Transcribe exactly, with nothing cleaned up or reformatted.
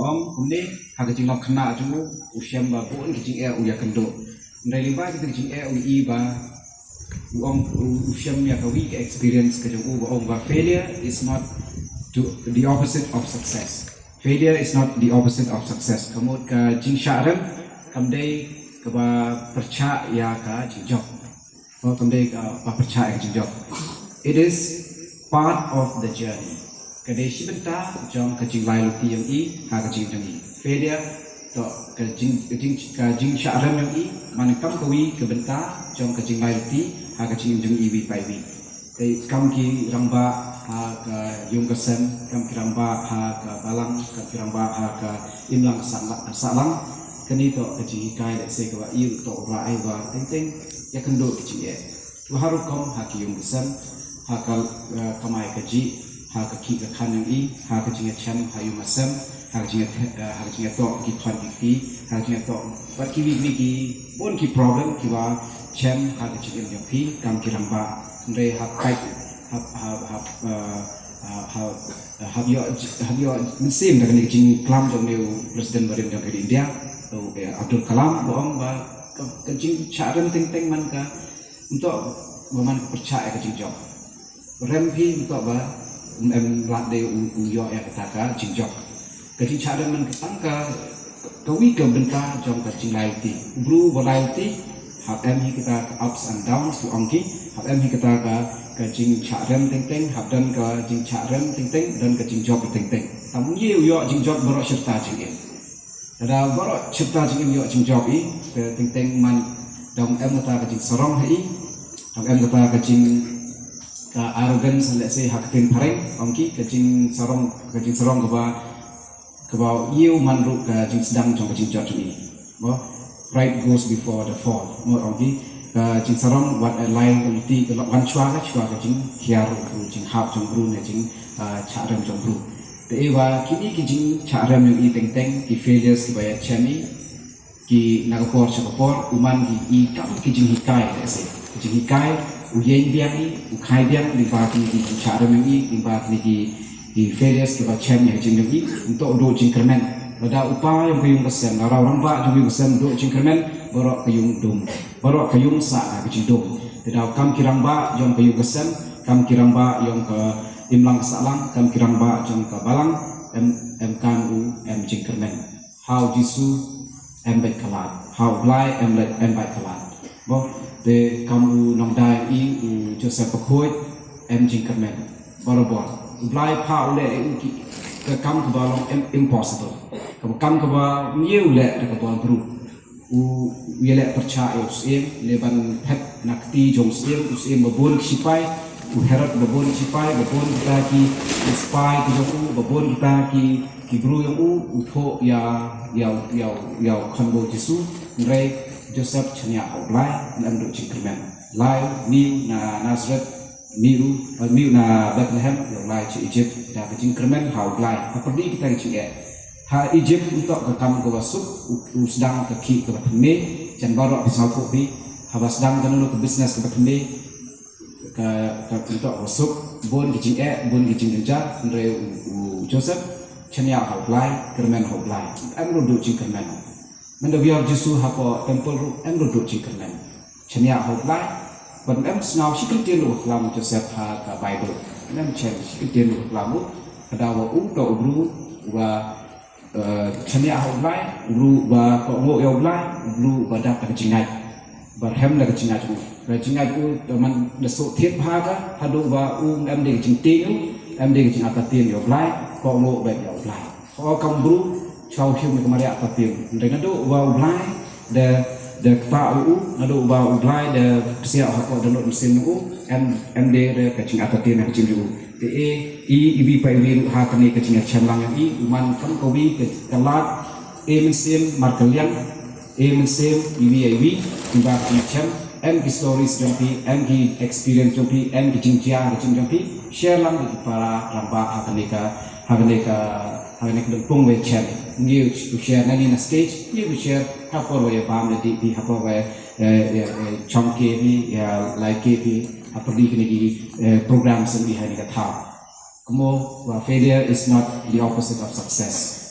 Ong kumne, ha ka jinglong khynnah jong u, u shem ba bun ki jingeh u ïakynduh. Hynrei lyngba kita ki jingeh u i ba u ong u, u shem ïa ka wi ka experience ka jong u ba ong ba failure is not to, the opposite of success. Failure is not the opposite of success. Ka mut ka jingshah rem kam dei kaba pyrshah ïa ka jingjop. Ba kam dei kaba pyrshah ïa ka jingjop. It is part of the journey. Ka dei shi bynta jong ka jinglai lynti jong i ha ka jingim jong i. Failure to ka jing, ka jing, ka jingshah rem jong i man kam ka wi ka bynta jong ka jinglai lynti ha ka jingim jong i wi pa i wi. Te kam ki rangbah ha ka ïung ka sem, kam ki rangbah ha ka balang, kam ki rangbah ha ka imlang sahla-, sahlang. Kane to ka jinghikai lehse kaba i ruh to u rah ai ba teng teng ïakynduh ki jingeh. Ba ha rukom ha ki ïung ki sem, ha ka, eh, kamai kajih, ha ka khih ka khan jong i, ha ka jingïachem ha ïung ha sem, ha ka jingïa-, eh, ha ka jingïatoh ki khon ki kti, ha ka jingïatoh bad kiwei kiwei ki bun ki problem kiba chem ha ka jingim jong phi kam ki rangbah. Hynrei hap pait, hap, hap, hap, eh, eh, hap, eh, hap ïoh, hap ïoh mynsiem da kane ka jingklam jong une u President barim jong ka ri India, u, eh, Abdul Kalam, ba ong ba ka, ka jingshah rem teng teng man ka, ym toh ba man ka pyrshah ïa ka jingjop. Rem phi ym toh ba em, em lad de u, u ïoh ïa kata ka jingjop. Ka jingshah rem man ka tang ka, ka wi ka bynta jong ka jinglai lynti. U briew uba lai lynti, hap em hi kata ka ups and downs, u ong ki, hap em hi kata ka, ka jingshah rem teng teng, hap don ka jingshah rem teng teng, don ka jingjop teng teng. Tang ngi u ïoh jingjop baroh shi rta jingim. Lada baroh shi rta jingim ïoh jingjop i, te teng teng man dang em kata ka jingsarong ha i, dang em kata ka jing, ka arrogance lehse ha ka ktien phareng, ong ki ka jingsarong, ka jingsarong kaba, kaba ïew man ruh ka jingsdang jong ka jingjot jong i. Mo, pride goes before the fall. Mo, ong ki ka jingsarong wat, eh, lai ka lynti ka lok wan shuwa ka, shuwa ka jinghiar u jinghap jong u ne jing, eh, shah rem jong u. Te i ba kine ki jingshah rem jong i teng teng, ki failures kiba ïa chem i, ki na ka por sha ka por, u man ki i kam ki jinghikai, lehse. Ki jinghikai, u ïeng biang i, u khai biang, lyngba kine ki jingshah rem jong i, lyngba kine ki, ki failures kiba chem ïa ka jingim jong i, ym toh u duh jingkyrmen. Lada u pa jong ka ïung ka sem, lada u rangbah jong ka ïung ka sem, duh jingkyrmen, baroh ka ïung dum. Baroh ka ïung sah ka jingdum. Te lada kam ki rangbah jong ka ïung ka sem, kam ki rangbah jong ka imlang ka sahlang, kam ki rangbah jong ka balang, em, em kan u, em jingkyrmen. Ha u Jisu em beit ka lad. Ha u Blai em beit, em beit ka lad. Mo, te kam u nongdie i u Joseph Bakhuid em jingkyrmen. Barabor. U Blai phah u leh ïa u ki, ka kam kaba long im-, impossible. Kaba kam kaba ym ïoh leh da kaba bru. U ïaleh pyrshah ïa u syiem, leh ban phet na kti jong u syiem, u syiem ba bun ki shipai, u Herod ba bun ki shipai, ba bun kita ki, ki spy ki jong u, ba bun kita ki, ki bru jong u, u thoh ïa, ïa, ïa, ïa u khonbor Jisu, hynrei Joseph shaniah ha u Blai, ym em duh jingkyrmen. Lai, mih na Nazareth, mih ruh, eh, mih na Bethlehem, ïa u lai sha Egypt, da ka jingkyrmen ha u Blai, ha pyrdi kita ki jingeh. Ha Egypt ym toh ka kam kaba suk, u, u sdang ka khih kaba thymme, jan baroh phi sngewthuh phi, haba sdang kano kano ka business kaba thymme, ka, ka ym toh kaba suk, bun ki jingeh, bun ki jingjynjar, hynrei u, u Joseph, shaniah ha u Blai, kyrmen ha u Blai, em ruh duh jingkyrmen. Mynta u ïoh Jisu hapoh temple ruh, em ruh duh jingkyrmen. Shaniah ha u Blai, ban em sngew shi kyntien ruh ba klam u Joseph ha ka Bible. Em shem shi kyntien ruh ba klam u, ka daw ba u toh u bru, uba, eh, shaniah ha u Blai, u bru uba kohnguh ïa u Blai, u bru uba dap da ka jingngeit. Ba rhem da ka jingngeit u. Ka jingngeit u, da man da suk thied bha ka, haduh ba u em dei ka jingtieng u, em dei ka jingartatien ïa u Blai, kohnguh beit ïa u Blai. Ho kam bru, shuwa u shim ïa ka mariang ka tieng. Hynrei naduh ba u Blai, da, da ktah ïa u, naduh ba u Blai, da psiah hapoh dohnud mynsiem ïa u, em, em dei da ka jingartatien ha ka jingim ïa u. Te i, i, iwei pa iwei ruh ha kane ka jingïachem lang ïa i, u man kam ka wi ka, ka lad, e mynsiem markylliang, e mynsiem iwei ïa iwei, kiba ki jingïachem, em ki stories jong phi, em ki experience jong phi, em ki jingjia ha ka jingim jong phi, share lang bad ki para rangbah ha kane ka, ha kane ka, ha kane ka lympung ba ïachem. Ngi u share nangne na stage, ngi u share ha por ba ïa bam ïa dih phi, ha por ba ïa, eh, ïa, ïa chong ke phi, ïa lai ke phi, ha pyrdi kine ki, eh, program sien phi ha kane ka thaw. Kumno, ba failure is not the opposite of success.